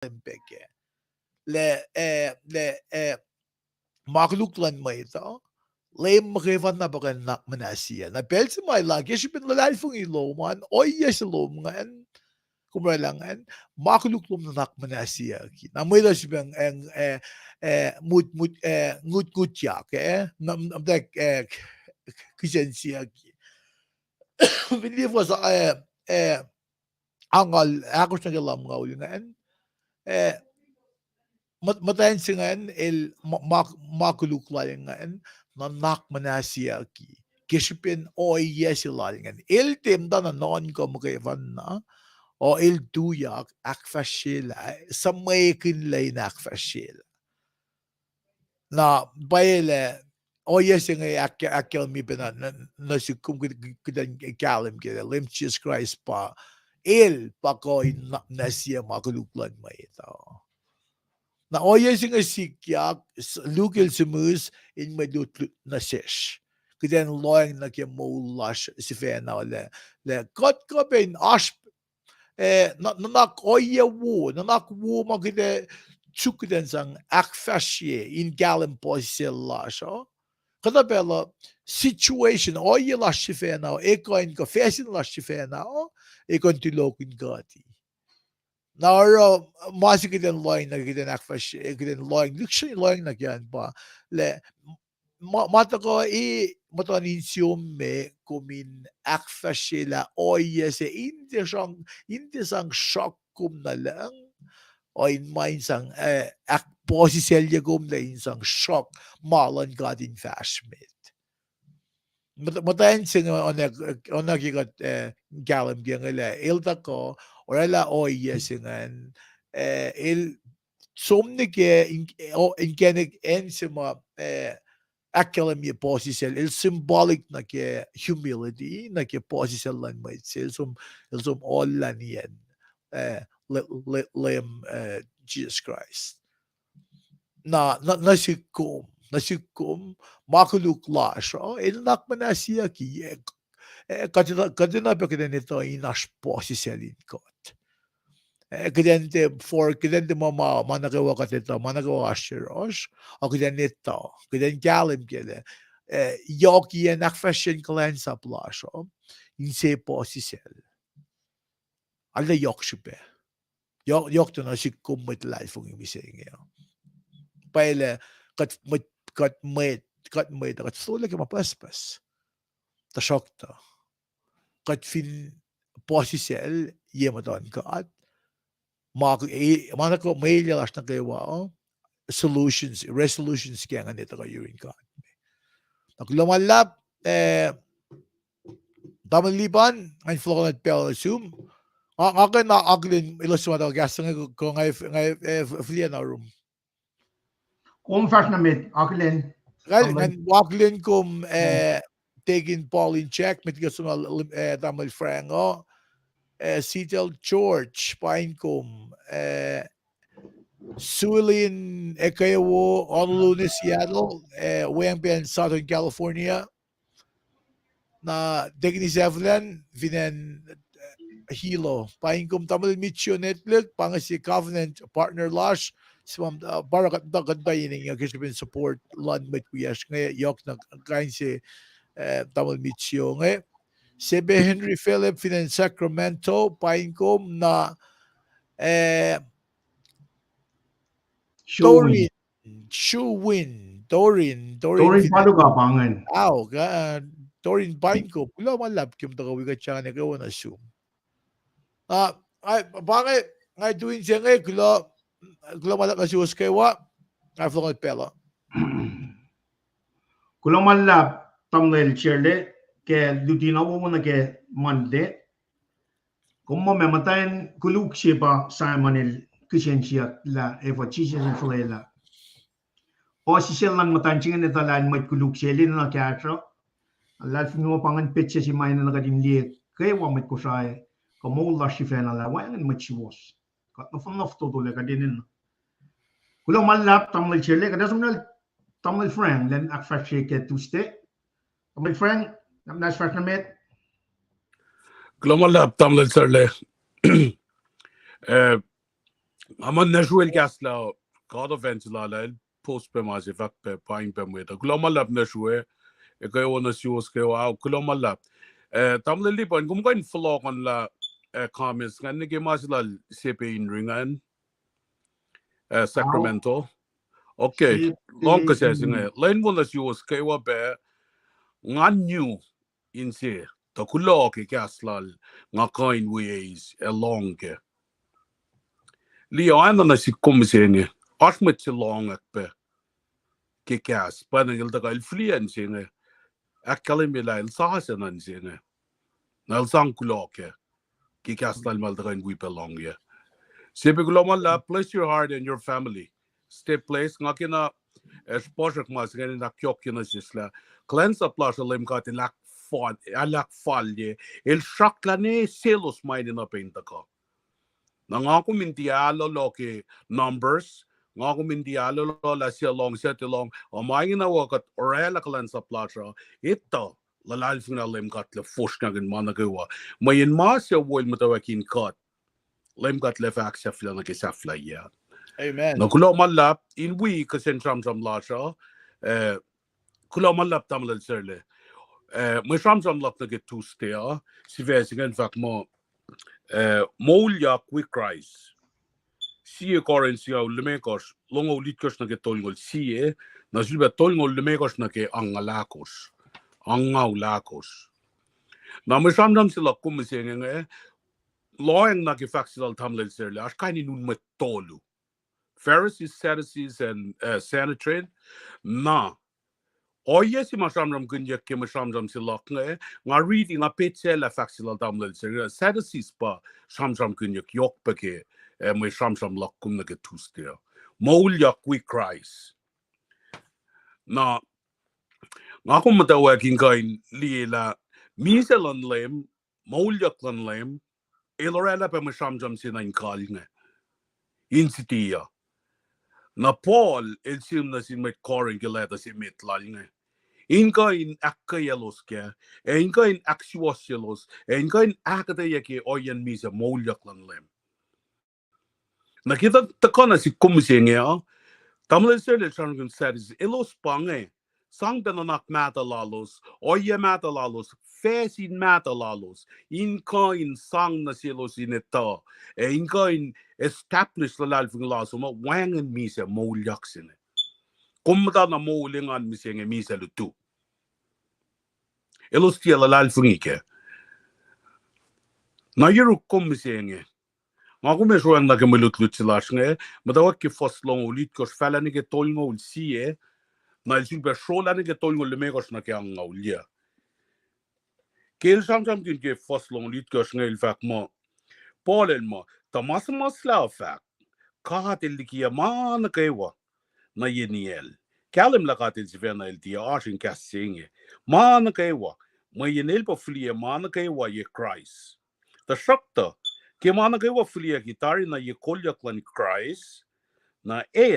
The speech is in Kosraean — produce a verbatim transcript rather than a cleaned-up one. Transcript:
Leum pac kac. Lah, eh, lah, eh, ma koluk luhn mwet uh, Leum muhkwena pa kuh in nuhnak muhnahs sie. Na pacl se ma el uh, ke srihpen luhlahlfongi lom an, ohiyac se lom ingacn, kom oraclah ingacn, ma koluk lom nuhnak muhnahs sie uh ki. Na mwet uh srihpen, eh, eh, eh, mut, mut, eh, ngutngutyak, eh, na, na, na, eh, kihsen sie uh ki. Fin liye fuhs, eh, eh, angngaul, ahkosr nuh ke lumngaul ingacn. Eh, mut-, muhtwacn se ingacn, el ma-, ma-, ma koluk lal ingacn, nuhnak muhnahs sie uh ki. Ke srihpen ohiyac se lal ingacn. El tiac muhta na nuhnkuh muhkwena, o el tuyak ahkfahsryelah, suhmwekihn lah in ahkfahsryelah. Na pwacye lah, ohiyac se inge ahk-, ahkkahlwemye pac na, na, nuh sihk kom kuht, kuht in kahlwem ke lah Leum Jisus Kraist pa, el pa kuh in nuhnak muhnahs sie ma koluk luhn mwet uh. Na ohiyac se inge sikyak, s-, Luke el sihmihs in mwe lutlut nuh sesr. Kuht in lohacng nuh ke moul lasr sifacna lah, lah kuht kuh pac in oasr, eh, nuh-, nuhnak ohiyac wo, nuhnak wo ma kuht ac suk kuht in sang ahkfahsrye in kahlwem puhsisacl lasr uh. Kuhtuh pacl uh situation, ohiyac lasr sifacna uh, ekuh in kuh facsin lasr sifacna uh, ekuh in tulokihn kuhti. Na oruh ma se kuht in lohacng nuh ke, kuht in ahkfahsrye, kuht in lohacng, lihksreni lohacng nuh ke an pa lah ma, ma tuhkuh e muhtuhn insiom me kom in ahkfahsryelah ohiyac se in tiac sang, in tiac sang sruhk kom nuh lucng, o in ma in sang, eh, ahkpuhsisaclye kom lah in sang sruhk ma luhn God in fahsr met. Muht-, muhtwacn se inge oacna, oacna ke kuht, eh, kahlwem ke inge lah el tuhkuh oraclah ohiyac se ingacn, eh, el som nuh ke in-, o, inkacnek acn se ma, eh, ahkkahlwemye puhsisacl, el symbolic nuh ke humility, nuh ke puhsisacl luhn mwet se, el som, el som ohllah niyacn, eh, Le-, Le-, Leum, eh, Jisus Kraist. Na, na, nuh sihk kom, nuh sihk kom, ma koluk lasr uh, el nuhnak muhnahs sie uh ki, eh, eh, kuht etuh, kuht etuh pac kuht in etuh in oasr puhsisacl in kuht. Eh, kuht in tiac for, kuht in tiac ma, ma, ma nuh kwewa kuht etuh, ma nuh kwewa oasr yohrohsr, a kuht in etuh, kuht in kahlwem ke lah, eh, yohk in ahkfahsryeyacn kuhlwacnsap lasr uh, inse puhsisacl. Arlac yohk srihpac. Yohk, yohk tuh nuh sihk kom mwet luhlahlfongi mihsenge uh. Pwacye lah kuht mwet, kuht mwet, kuht mwet, kuht folohlac ke ma pucspucs. Tuhsruhktuh kuht fin puhsisacl ye muhtuhn God, ma, eh, ma nuh kwewa, ma elyah lasr nuh kwewa uh, solutions, resolutions ke inge tuhkuh yurin God. Na kuloh ma luhlahp, eh, Tamuhlwel Lipan, nga in fohlohk nuh pacl nuh sum. Nga, nga kuh in akihlen elos suc ma tuhkuh kahs inge, kuh nga, nga, eh, fihliyac na orum. Kom fahsr nuh met, akihlen. Nga, nga in akihlen kom, eh, Deacon Paul in Jack, met ke som, eh, Tamuhlwel Frank, oh, eh, Sitel George, paing kom, eh, Sulin Ekewo, Honolulu, Seattle, eh, weacng pac Southern California. Na Deacon Isaflan, fin acn, eh, Hilo. Paing kom Tamuhlwel Mitchell Netlik, pa inge sie covenant partner lasr, sipam, uh, pa oruh kuht, kuht, kuht in enenweyuck ke srihpen support luhn mwet wiyacsr inge, yohk na kain se, eh, Tamuhlwel Mitchell inge. Sebe Henry Philip, fin acn Sacramento, paing kom na, eh, Shuwin. Torin, Shuwin, Torin, Torin Torin fin acn Paluka pa ingacn. Ao, ka, Torin paing kom. Kuloh ma luhlahp ke kom tuhkuh wi kuht srihpac nuh kwewa nuh sum. Ah, ai, pa inge, nga tu in se inge, kuloh, kuloh ma luhlahp nuh suwos kwewa, nga fohlohk nuh pacl uh. Kuloh ma luhlahp, Tamuhlwel Sherle, ke luti na wowo nuh ke Monday. Kom muh ma muhtwacn koluk se pa Simon el kihsen siyuck lah efuh Jisus el fuhlwelah. Puhsisacl luhn muhtwacn se inge etuh lah el mwet koluk se el enenuh kahsruh. Luhlahlfongi pa ingacn petsac se ma enenuh kuht in liye kwewa mwet Kosrae, kuh moul lasr sifacna lah wacngihn mwet suwohs. Kuht nohfohn na fototo lah kuht enenuh. Kuloh ma luhlahp, Tamuhlwel Sherle, kuht ac som nuh Tamuhlwel Frank, lwen ahkfahsrye ke Tuesday. Tamuhlwel Frank, na muhnahs fahsr nuh met. Kuloh ma luhlahp, Tamuhlwel Sherle. Eh, Nga muh nuh sruel kahslah God of Angela lah el post pac ma se fahk pac paing pac mwet uh. Kuloh ma luhlahp nuh sruel, ekuh wo nuh suwos kwewa, kuloh ma luhlahp. Eh, tamuhlwel Lipan, kom kuh in fohlohkohnlah, eh, comments ingacn nuh ke ma se lal sepe Inri ingacn, eh, Sacramento. Okay, lohng kuh se inge, lwen wo nuh suwos kwewa pac, nga new inse, tuh kuloh ke kahs lal, nga kuh in wi eis ac lohng kac. Liye, oacna nuh sihk kom mihsenge, oasr mwet se lohngak pac ke kahs, pwacnwacng el tuhkuh el fihliyac se inge, ahkkahlwemye lah el sasuc nuh se inge. Na el sang kuloh kac ke kahs lal ma el tuhkuh in wi pac lohngyac. Sepe kuloh ma luhlahp, bless your heart and your family. Stay blessed, nga kena, eh, srihpasrak ma se ingacn in ahkyohkye nuh sesr lah kuhlwacnsap lasr uh Leum God el ahkfal, el ahkfalye, el sracklah ne selos ma enenuh pac in tuhkuh. Na nga kom in tiac ahlolo ke numbers, nga kom in tiac ahlolo lah suc lohng, suc tiac lohng, uh, ma ingena wo kuht orwaclah kuhlwacnsap lasr uh, etuh luhlahlfongi lah Leum God El fosrngakihn ma nuh kwewa. Mweyen ma se wo el muhtwacwacack in kuht, Leum God El fah ahksahfyelah nuh ke sahflahiyac. Na kuloh ma luhlahp in wi kihsen sramsram lasr uh, eh, kuloh ma luhlahp tamuhlwel Serle. Eh, mwe sramsram luhk nuh ke Tuesday uh, sifac se ingacn fahk muh, eh, moulyak wi Kraist. Sie Korin singucul limekohsr, longoul itkohsr nuh ke tolngoul sie, na sulpac tolngoul limekohsr nuh ke angngaul ahkosr. Angngaul ahkosr. Na mwe sramsram se luhk kom mihsenge inge, lohacng nuh ke fahk se lal tamuhlwel Serle, oasr kain in un mwet tolu. Pharisees, Sadducees, and, uh, Sanhedrin. Na ohiyac se ma sramsramkihnyuck ke mwe sramsram se luhk inge, nga riti, nga petsaclah fahk se lal tamuhlwel Serle, Sadducees pa sramsramkihnyuck yohk pac ke, eh, mwe sramsram luhk kom nuh ke Tuesday uh. Moulyak wi Kraist. Na nga kom muhtwacwacack in kuh in liye lah misac luhn Leum, moulyak luhn Leum, el orwaclah pac mwe sramsram se na in kal inge, in siti uh. Na Paul el sihm nuh sin mwet Korin ke leta se met lal inge, in kuh in ahkkweyelos kac, ac in kuh in ahksuwohsyelos, ac in kuh in ahkuhtweyac ke ohiyacn misac moulyak luhn Leum. Na ke tuhkuh nuh sihk kom mihsenge uh, tamuhlwel Serle el sramsramkihn Sadducees, elos pa inge, sang pac nuhnak mahtuh lalos, ohiyac mahtuh lalos, facsin mahtuh lalos, in kuh in sang nuh selos in etuh, ac in kuh in establish luhlahlfongi lalos muh wacngihn misac moulyak se inge. Kom muhta na moul engan mihsenge misac lutu. Elos tiac luhlahlfongi kac. Na yuruk kom mihsenge. Nga kom ac sroacng nuh ke mwe lutlut se lasr inge, muhtwacwacack ke fuhs longoul itkohsr, fahlah nuh ke tolngoul sie, na el sulpac srolah nuh ke tolngoul limekohsr nuh ke angngaul ah. Ke el sramsramkihn ke fuhs longoul itkohsr inge el fahk muh, Paul el muh, tuh ma suhmuhslah uh fahk, God el likiyac ma nuh kwewa nuh ye niyacl. Kahlwem lah God el sifacna el tiac oasr in kahs se inge. Ma nuh kwewa, mweyen el pa fihliyac ma nuh kwewa ye Kraist. Tuhsruhktuh, ke ma nuh kwewa fihliyucki tari na ye kolyuck luhn Kraist, na e